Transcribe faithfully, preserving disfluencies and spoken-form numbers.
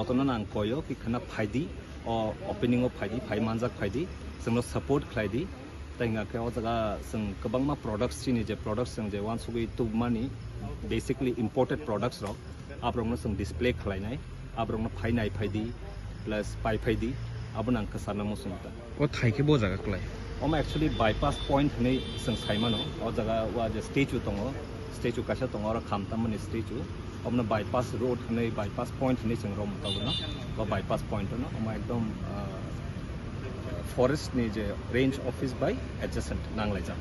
Sono nang koyo ki khana phaidi, o opening o phaidi, phai manjak phaidi, chwngno support khlaidi. Tai hwnga khe o jaga chwng kwbangma products chini je products chwng je wansugwi tubmani basically imported products rok aborokno chwng display khlainai, aborokno phainai phaidi plus pai phaidi, abo nang kwcharna muchung ta. O thai khe bo jaga kwlai. Omo actually bypass point hwnwi chwng saimano, o jaga wa je statue tongo, statue kaisa tongo, oro khamtamani statue. Omono bypass road hwnwi, bypass point hwnwi chwng romwi tongo. O bypass point no, omo ekdom, ah, forest ni je range office bai adjacent nanglaijak.